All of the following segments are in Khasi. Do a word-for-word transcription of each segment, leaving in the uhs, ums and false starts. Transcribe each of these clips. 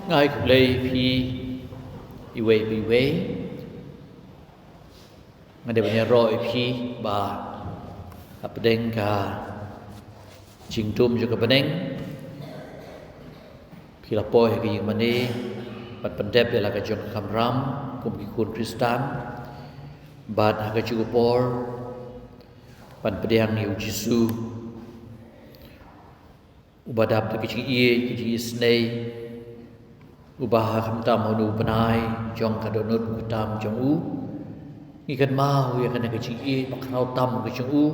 Nga ai khublei ïa phi iwei pa iwei. Nga dei ban ïaroh ïa phi ba hapdeng ka jingdum jong ka bneng phi la poi ha ka ïing mane ban pyndep ïa la ka jong ka kamram kum ki khun Khristan, bad ha ka jong ka por ban pdiang ïa u Jisu uba dap da ka jingïeit, ka jingisynei, uba ha khamtam ha une u bnai jong ka dohnud khamtam jong u. Ngi kynmaw ïa kane ka jingïeit bakhraw tam ka jong u,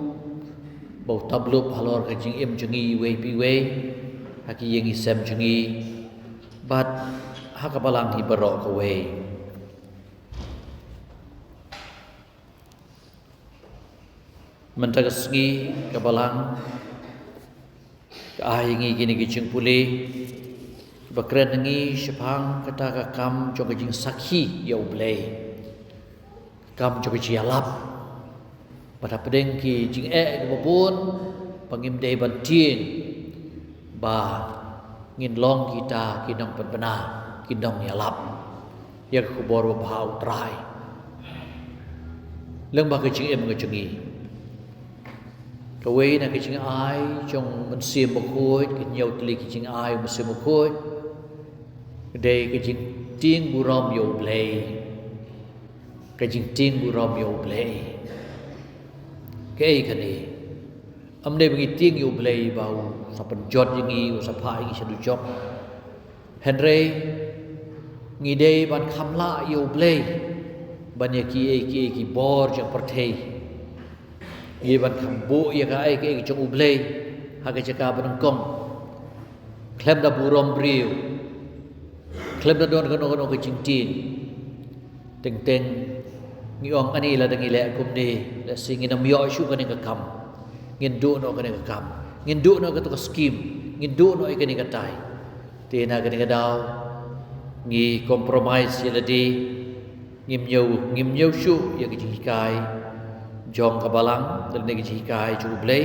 ba u taplup halor ka jingim jong ngi iwei pa iwei, ha ki ïing ki sem jong ngi, bad ha ka balang hi baroh kawei. Mynta ka sngi ka balang ka ai ngi kine ki jingpule kiba kren ngi shaphang kata ka kam jong ka jingsakhi ïa U Blei, ka kam jong ka jingïalap. Bad hapdeng ki jingeh kiba bun ba ngim dei ban tieng ba ngin long kita ki nongpynbna, ki nongïalap ïa ka khubor babha U Trai lyngba ka jingim ka jong ngi. Kawei na ka jingai jong u Mynsiem Bakhuid, ki hynñiew tylli ki jingai u Mynsiem Bakhuid, ka dei ka jingtieng burom ïa U Blei. Ka jingtieng burom ïa U Blei. Kaei kane? Ym dei ba ngi tieng ïa U Blei ba u sa pynjot ïa ngi, u sa phah ïa ngi sha dujok. Hynrei ngi dei ban kham lah ïa U Blei ban ïa kiei kiei ki bor jong pyrthei. Ngi dei ban kham buh ïa kaei kaei jong U Blei ha ka jaka ba nyngkong, khlem da burom briew, khlem da don kano kano ka jingtieng. Teng teng ngi ong, ani lada ngi leh kumne, lehse ngin ym ïoh shuh kane ka kam, ngin duh noh kane ka kam, ngin duh noh kato ka skim, ngin duh noh ïa kane katai. Te na kane ka daw ngi compromise ïa lade, ngim ñiew, ngim ñiew shuh ïa ka jinghikai jong ka balang lane ka jinghikai jong U Blei.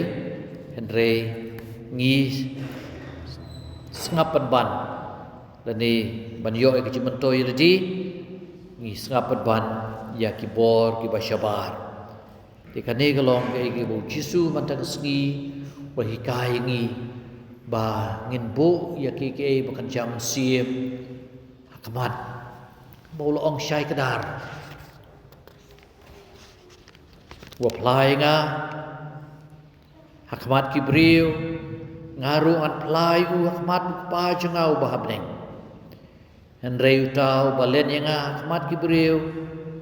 Hynrei ngi sngap pynban, lane ban ïoh ïa ka jingmyntoi ïa lade, ngi sngap pynban ïa ki bor kiba shabar. Te kane ka long kaei kaba U Jisu mynta ka sngi u la hikai ïa ngi ba ngin buh ïa kiei kiei ba kynja mynsiem ha khmat, ba u la ong shai kdar. Wat phla ïa nga ha khmat ki briew, nga ruh ngan phla ïa u ha khmat U Kpa jong nga uba ha bneng. Hynrei uta uba len ïa nga ha khmat ki briew,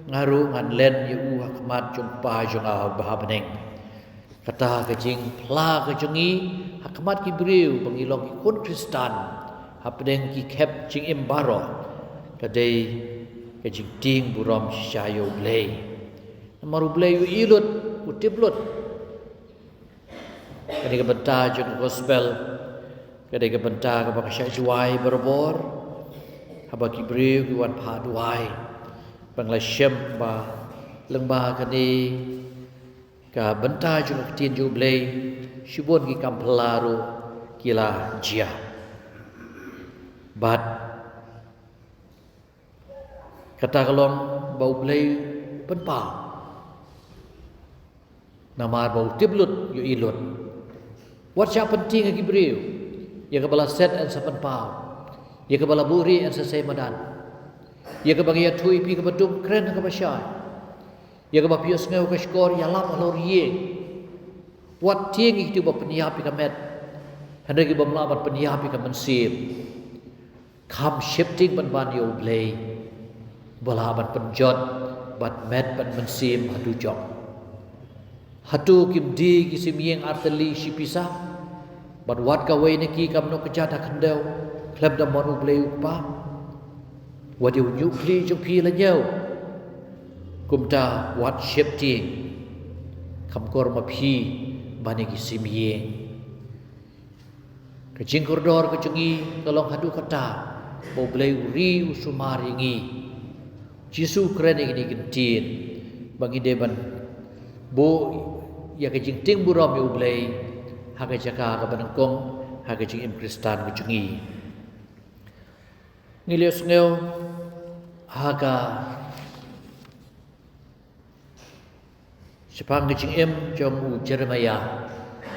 nga ruh ngan len ïa u ha khmat jong U Kpa jong nga uba ha bneng. Kata ka jingphla ka jong ngi ha khmat ki briew ba ngi long ki khun Khristan hapdeng ki khep jingim baroh, ka dei ka jingtieng burom shisha ïa U Blei. Namar U Blei u ïeit lut, u tip lut. Kane ka bynta jong ka gospel ka dei ka bynta kaba ka shah duwai barabor haba ki briew ki wan phah duwai. Ba ngi la shem ba lyngba kane ka bynta jong ka ktien jong U Blei, shibun ki kam phylla ruh ki la jia. Bad kata ka long ba U Blei u pynpaw. Namar ba u tip lut, u ïeit lut. Wat shah pyntieng ha ki briew. Ïa kaba la set yn sa pynpaw. Ïa kaba la buhrieh yn sa sei madan. Ïa kaba ngi ïathuh ïa phi kaba dum, kren ha kaba shai. Ïa kaba phi ïohsngew ha ka shkor, ïalap halor ïing. Wat tieng ïa kito ba pynïap ïa ka met, hynrei ki bym lah ban pynïap ïa ka mynsiem. Kham sheptieng pynban ïa U Blei ba lah ban pynjot bad met bad mynsiem ha dujok. Hato kim die ki sim ïing artylli shi pisa, bad wat kawei na ki kam noh kjat ha khyndew khlem da mon U Blei U Kpa? Wat ïa u ñiuh khlieh jong phi la ñiew. Kumta wat sheptieng, kham kor ma phi ban ïa ki sim ïing. Ka jingkordor ka jong ngi ka long haduh katta ba U Blei u ri u sumar ïa ngi. Jisu u kren ïa kine ki ktien ba ngi dei ban buh ïa ka jingtieng burom ïa U Blei ha ka jaka kaba nyngkong ha ka jingim Khristan ka jong ngi. Ngi la ïohsngew ha ka shaphang ka jingim jong u Jeremiah.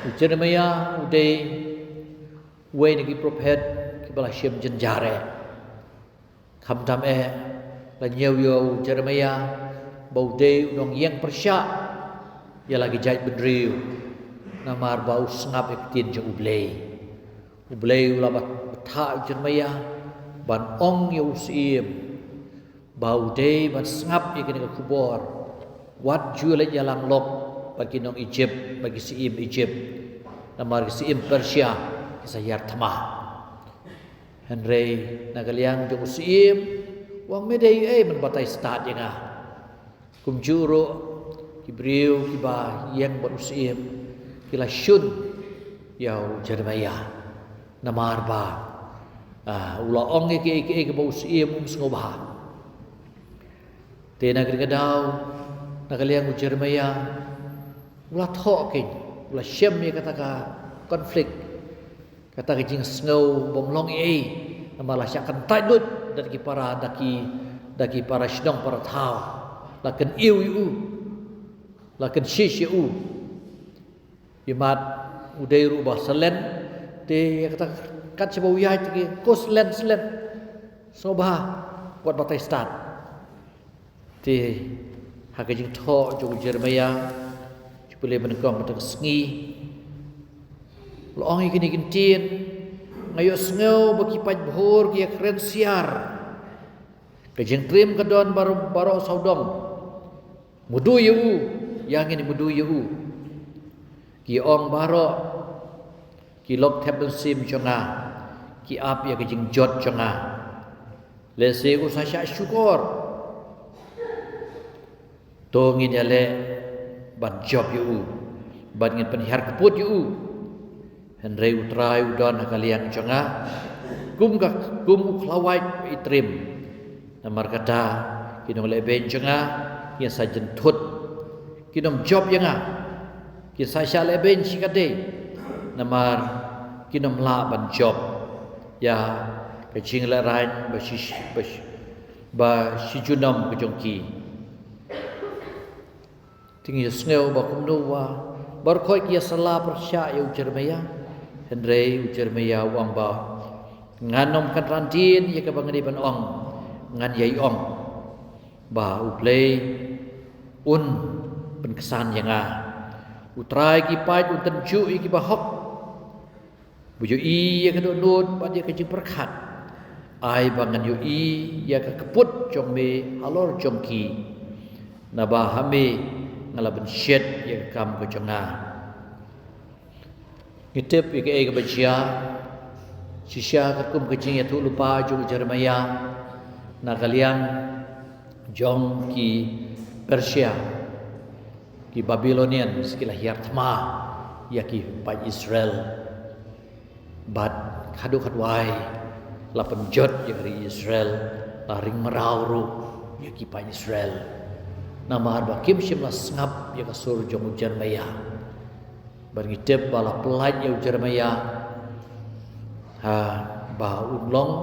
U Jeremiah u dei uwei na ki prophet kiba la shim jynjar eh. Khamtam eh la ñiew ïa u Jeremiah ba u dei u nongïeng pyrshah ïa la ki jaitbynriew, namar ba u sngap ïa ka ktien jong U Blei. U Blei u la bthah ïa u Jeremiah ban ong ïa u syiem ba u dei ban sngap ïa kane ka khubor. Wat ju leit ïalang lok bad ki nong Ijipt, bad ki syiem Ijipt, namar ki syiem Persia ki sa hiar thma. Hynrei na ka liang jong u syiem u ong, me dei ei ban batai stad ïa nga? Kumjuh ruh ki briew kiba ïeng bad u syiem ki la shun ïa u Jeremiah, namar ba, ah, u la ong ïa kiei kiei kiba u syiem um sngewbha. Te na kane ka daw, na ka liang u Jeremiah u la thoh keiñ, u la shem ïa kata ka conflict, kata ka jingsngew bym long ei ei, namar la shah kyntait lut da ki para, da ki, da ki para shnong para thaw. La kyniew ïa u, la kynshish ïa u. Imat u dei ruh ba salen, te ïa kata kat shaba u ïaid te ki, ko salen, salen, sngewbha, wat batai stad. Te ha ka jingthoh jong u Jeremiah, ju pule ba nyngkong mynta ka sngi, u la ong ïa kine ki ktien: Nga ïohsngew ba ki paidbah ki ïakren siar. Ka jingtriem ka don baroh, baroh sawdong. Mudui ïa u, ïa ngin mudui ïa u. Ki ong baroh ki lok thep mynsiem jong nga, ki ap ïa ka jingjot jong nga. Lehse u sa shah shukor. To ngin ïaleh ban jop ïa u, bad ngin pynhiar kput ïa u. Hynrei U Trai u don ha ka liang jong nga kum ka, kum u khlawait ba itriem. Namar kata ki nonglehbeiñ jong nga kin sa jynthut, kin ym jop ïa nga. Kin sa shah lehbeiñ shikatdei, namar kin ym lah ban jop ïa ka jinglehraiñ ba shi, ba shi, ba shi junom ka jong ki. Te ngi ïohsngew ba kumno ba baroh khoit ki ïasylla pyrshah ïa u Jeremiah. Hynrei u Jeremiah u ong ba, ngan ym kynran dien ïa kaba ngan dei ban ong, ngan ïai ong ba U Blei un pynksan ïa nga. U Trai ki paid un tynjuh ïa kiba hok. Ba ïohi ïa ka dohnud bad ïa ka jingpyrkhat, ai ba ngan ïohi ïa ka kput jong me halor jong ki. Naba ha me nga la pynshet ïa ka kam ka jong nga. Ngi tip ïa kaei kaba jia, shisha katkum ka jingïathuhlypa jong u Jeremiah, na ka liang jong ki Persia, ki Babylonians ki la hiar thma ïa ki paid Israel. Bad haduh katwai la pynjot ïa ka ri Israel, la ring mraw ruh ïa ki paid Israel. Namar ba kim shym la sngap ïa ka sur jong u Jeremiah. Bad ngi tip ba la pyllait ïa u Jeremiah, ha, ba un long,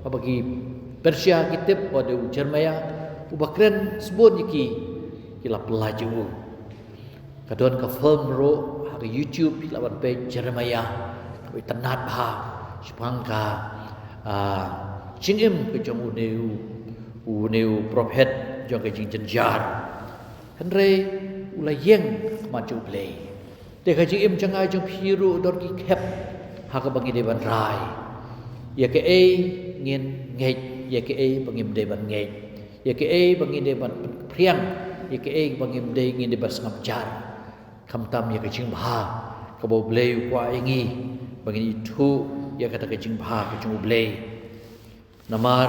haba ki Persia ki tip ba dei u Jeremiah uba kren sbun ïa ki, ki la pyllait ïa u. Ka don ka film ruh ha ka YouTube, phi lah ban peit, Jeremiah, kaba itynnad bha shaphang ka, ah, jingim ka jong une u, une u prophet jong ka jingjynjar. Hynrei u la ïeng ha khmat jong U Blei. Te ka jingim jong nga jong phi ruh don ki khep ha kaba ngi dei ban rai. Ïa kaei ngin ngeit, ïa kaei ba ngim dei ban ngeit. Ïa kaei ba ngin dei ban phriang, ïa kaei ba ngim dei, ngin dei ban sngap jar. Khamtam ïa ka jingbha kaba U Blei u kwah ïa ngi, ba ngin ithuh ïa kata ka jingbha ka jong U Blei. Namar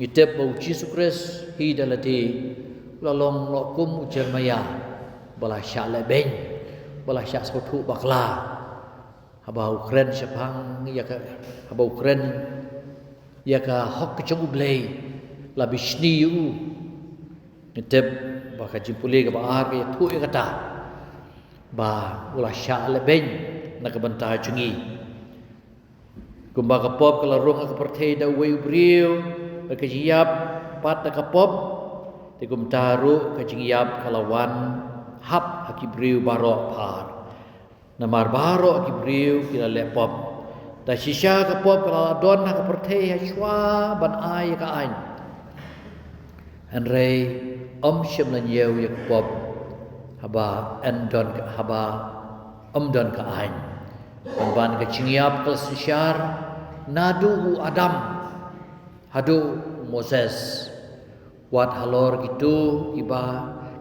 ngi tip ba U Jisu Khrist hi da lade u la long noh kum u Jeremiah, ba la shah lehbeiñ, ba la shah sngewthuh bakla. Haba u kren shaphang ïa ka, haba u kren ïa ka hok ka jong U Blei, la bishni ïa u. Ngi tip ba ka jingpule kaba ar ka ïathuh ïa kata, ba u la shah lehbeiñ na ka bynta jong ngi. Kumba ka pop ka la rung ha ka pyrthei da uwei u briew, bad ka jingïap pat da ka pop, te kumta ruh ka jingïap ka la wan hap ha ki briew baroh phar. Namar baroh ki briew ki la leh pop. Da shisha ka pop ka la don ha ka pyrthei ha shuwa ban ai ïa ka aiñ. Hynrei ym shym la ñiew ïa ka pop haba ym don ka, haba ym don ka aiñ. Pynban ka jingïap ka la synshar naduh u Adam haduh u Moses. Wat halor kito kiba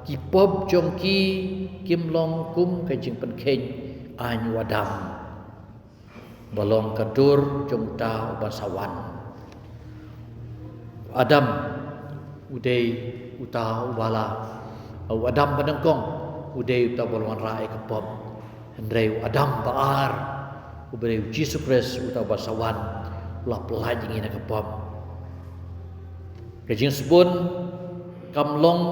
ki pop jong ki kim long kum ka jingpynkheiñ aiñ u Adam, ba long ka dur jong uta uba sa wan. U Adam u dei uta uba la, u Adam ba nyngkong u dei uta uba la wanrah ïa ka pop. Hynrei u Adam ba ar, uba dei u Jisu Khrist, uta uba sa wan, u la pyllait ïa ngi na ka pop. Ka jingsbun kam long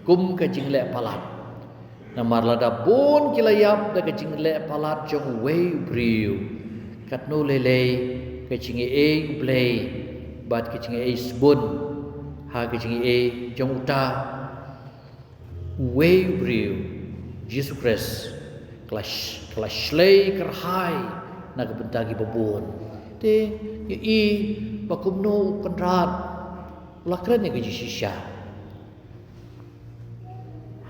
kum ka jingleh palat. Namar lada bun ki la ïap da ka jingleh palat jong uwei u briew, katno lei lei ka jingaiei U Blei bad ka jingaiei sbun ha ka jingaiei jong uta uwei u briew, Jisu Khrist, ka la sh-, ka la shlei kyrhai na ka bynta kiba bun. Te ïohi ba kumno u Kynrad u la kren ïa ka jingshisha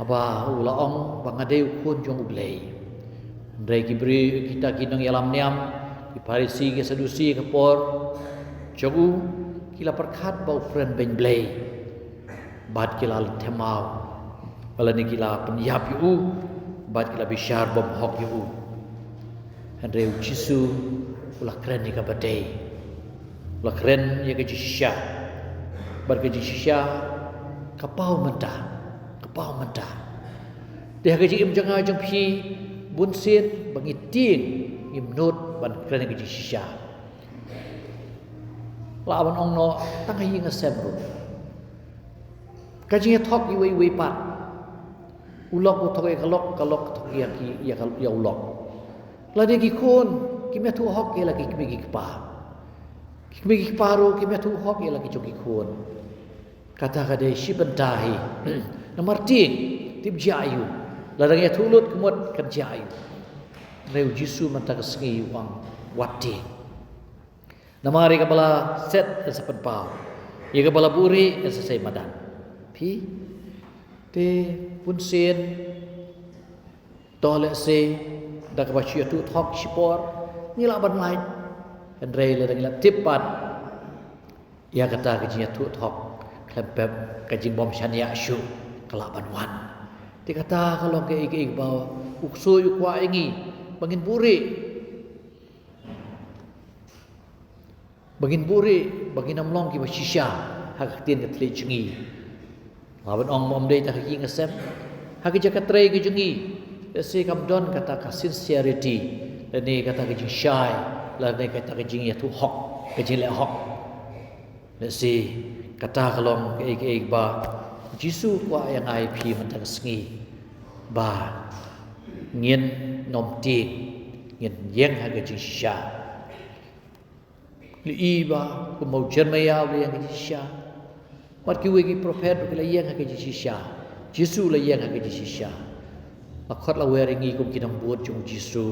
haba u la ong ba nga dei u Khun jong U Blei. Hynrei ki briew, kita ki nongïalam niam, ki Pharisi, ki Sadusi, ka por jong u, ki la pyrkhat ba u kren beiñ Blei. Bad ki la lynti maw, lane ki la pynïap ïa u, bad ki la bishar bym hok ïa u. Hynrei u Jisu u la kren ïa kaba dei. U la kren ïa ka jingshisha. Bad ka jingshisha ka paw mynta, ka paw mynta. Te ha ka jingim jong nga jong phi, bunsien ba ngi tieng, ngim nud ban kren ïa ka jingshisha. Lah ban ong noh, tang ha ïing ha sem ruh. Ka jingïathok iwei iwei pat. U lok u thok ïa ka lok, ka lok ka thok ïa ki, ïa ka, ïa u lok. Lada ki khun kim ïathuh hok ïa la ki kmie ki kpa, ki kmie ki kpa ruh kim ïathuh hok ïa la ki jong ki khun. Kata ka dei shi bynta hi. Namar tieng, tip jia ïa u. Lada ngi ïathuh lut ka mut kan jia ïa u. Hynrei u Jisu mynta ka sngi u ong, wat tieng. Namar ïa kaba la set yn sa pynpaw, ïa kaba la buhrieh yn sa sei madan. Phi, te bunsien, to lehse da kaba shu ïathuh thok shipor ngi lah ban lait. Hynrei lada ngi la tip pat ïa kata ka jingïathuh thok khlem pep, ka jingbym shaniah shuh ka lah ban wan. Te kata ka long kaei kaei ba u ksuid u kwah ïa ngi ba ngin buhrieh. Ba ngin buhrieh, ba ngin ym long kiba shisha ha ka ktien ka thylliej jong ngi. Lah ban ong ym dei tang ha ka ïing ka sem, ha ka jaka trei ka jong ngi, lehse kam don kata ka sincerity, lane kata ka jingshai, lane kata ka jingïathuh hok, ka jingleh hok. Lehse kata ka long kaei kaei ba u Jisu u kwah ïa nga ïa phi mynta ka sngi, ba ngin nym tieng, ngin ïeng ha ka jingshisha. Lei ba kumba u Jeremaïah u la ïeng ha ka jingshisha, bad kiwei ki prophet ki la ïeng ha ka jingshisha, Jisu u la ïeng ha ka jingshisha. La khot la wer ïa ngi kum ki nongbud jong u Jisu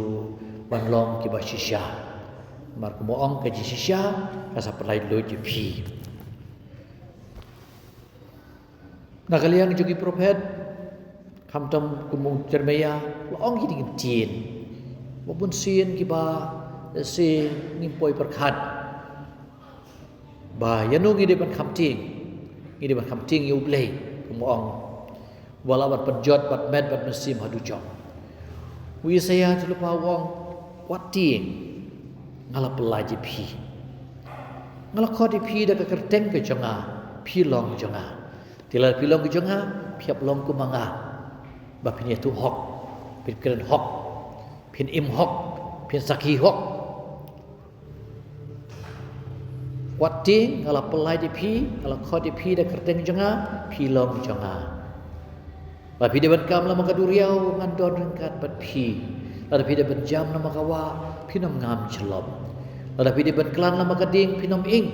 ban long kiba shisha. Namar kumba ong, ka jingshisha ka sa pynlait luid ïa phi. Na ka liang jong ki prophet, khamtam kum u Jeremaïah, la ong kine ki ktien ba bunsien kiba, lehse ngim poi pyrkhat ba ïano ngi dei ban kham tieng, ngi dei ban kham tieng ïa U Blei, kumba ong, ba lah ban pynjot bad met bad mynsiem haduh jong. U Isaïah te lypa u ong, wat tieng, nga la pyllait ïa phi. Nga la khot ïa phi da ka kyrteng ka jong nga, phi long jong nga. Te lada phi long ka jong nga, phi hap long kum ma nga. Ba phin ïathuh hok, phin kren hok, phin im hok, phin sakhi hok. Wat tieng, nga la pyllait ïa phi, nga la khot ïa phi da ka kyrteng jong nga, phi long jong nga. Lada phi dei ban kam lem ha ka duriaw, ngan don ryngkat bad phi. Lada phi dei ban jam lem ha ka wah, phin ym ngam jyllop. Lada phi dei ban klan lem ha ka ding, phin ym ing.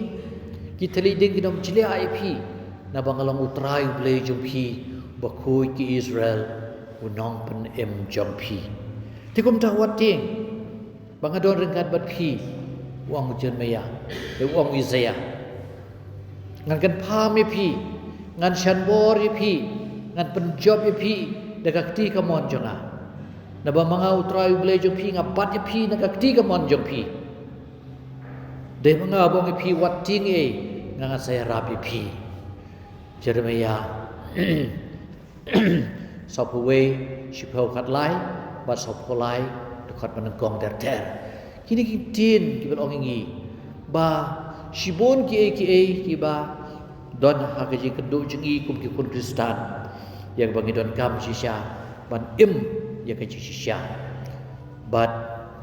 Ki thylliej ding kin ym jliah ïa phi. Naba nga long U Trai U Blei jong phi, Uba khuid ki Israel, U Nongpynim jong phi. Te kumta wat tieng ba nga don ryngkat bad phi, u ong u Jeremiah, u ong u Isaiah. Ngan kynpham ïa phi, ngan shan bor ïa phi, ngan pynjop ïa phi da ka kti kamon jong nga. Naba ma nga U Trai U Blei jong phi nga bat ïa phi na ka kti kamon jong phi. Dei ma nga ba ong ïa phi, wat tieng ei, nga ngan sa ïarap ïa phi. Jeremiah sawphew wei, shiphew khatlai bad sawphew lai, dkhot ba nyngkong ter ter. Kine ki ktien kiba ong ïa ngi ba shibun kiei kiei kiba don ha ka jingkynduh jong ngi kum ki khun Khristan, ïa kaba ngi donkam shisha ban im ïa ka jingshisha. Bad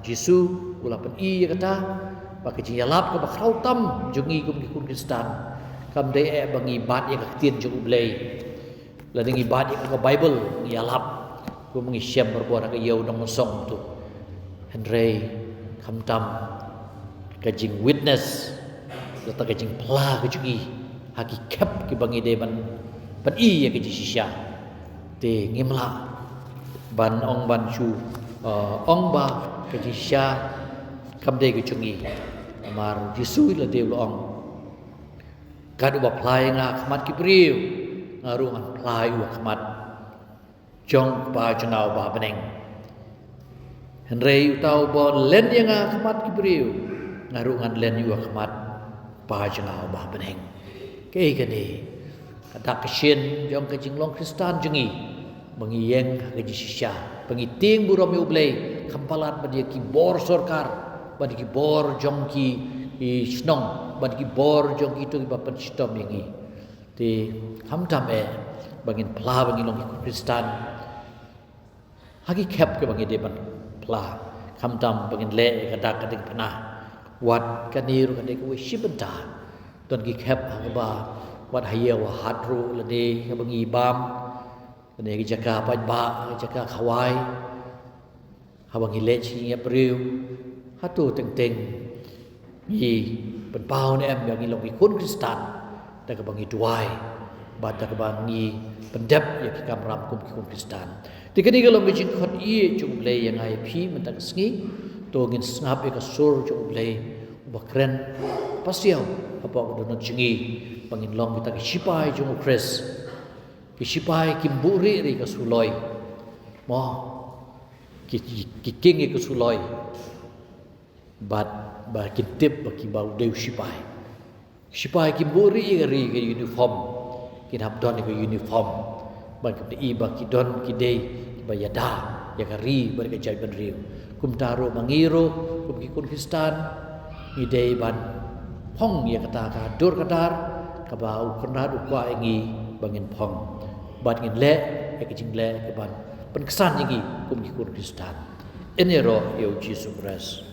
Jisu u la pyni ïa kata ba ka jingïalap kaba khraw tam jong ngi kum ki khun Khristan kam dei eh ba ngi bat ïa ka ktien jong U Blei. Lada ngi bat ïa ka Baibl, ngi ïalap, kumba ngi shem barabor ha ka Ïew Nongmynsong to. Hynrei khamtam ka jingwitness, kata ka jingphla ka jong ngi ha ki khep kiba ngi dei ban pyni ïa ka jingshisha. Te ngim lah ban ong ban shu, uh, ong ba ka jingshisha kam dei ka jong ngi. Namar Jisu lade u la ong, kat uba phla ïa nga ha khmat ki briew, nga ruh ngan phla ïa u ha khmat jong Kpa jong nga uba ha bneng. Hynrei uta uba len ïa nga ha khmat ki briew, nga ruh ngan len ïa u ha khmat Kpa jong nga uba ha bneng. Kaei kane? Ka dak ka shin jong ka jinglong Khristan jong ngi, ba ngi ïeng ha ka jingshisha, ba ngi tieng burom ïa U Blei, kham palat ban ïa ki bor sorkar, ban ïa ki bor jong ki, ki shnong, ban ïa ki bor jong kito kiba pynshitom ïa ngi. Te khamtam eh ba ngin phla ba ngin long ki khun Khristan ha ki khep kiba ngi dei ban phla. Khamtam ba ngin leh ïa ka dak ka diengphna. Wat kane ruh ka dei kawei shi bynta. Don ki khep ha kaba wat ha ïew ha hat ruh lade kaba ngi bam, lane ka jaka paidbah, ka jaka khawai. Haba ngi leit sha ki ïingmane briew, hato teng teng ngi pynpaw ne em ba ngi long ki khun Khristan da kaba ngi duwai bad da kaba ngi pyndep ïa ki kamram kum ki khun Khristan? Te kane ka long ka jingkhot ïa jong U Blei ïa nga ïa phi mynta ka sngi. To ngin sngap ïa ka sur jong U Blei uba kren, pasiaw hapoh ka dohnud jong ngi, ba ngin long kita ki shipai jong U Khrist. Ki shipai kim buhrieh ri ka suloi. Mo, ki, ki, ki king ïa ka suloi. Bad ba kin tip ba ki ba u dei u shipai. Shipai kim buhrieh ïa ka ri ka uniform. Kin hap don ïa ka uniform. Bad kin i ba ki don ki dei kiba ïada ïa ka ri bad ka jaitbynriew. Kumta ruh ma ngi ruh kum ki khun Khristan, ngi dei ban phong ïa kata ka dur ka dar kaba U Kynrad u kwah ïa ngi ba ngin phong. Bad ngin leh ïa ka jingleh kaban pynksan ïa ngi kum ki khun Khristan. Yn ïaroh ïa U Jisu Khrist.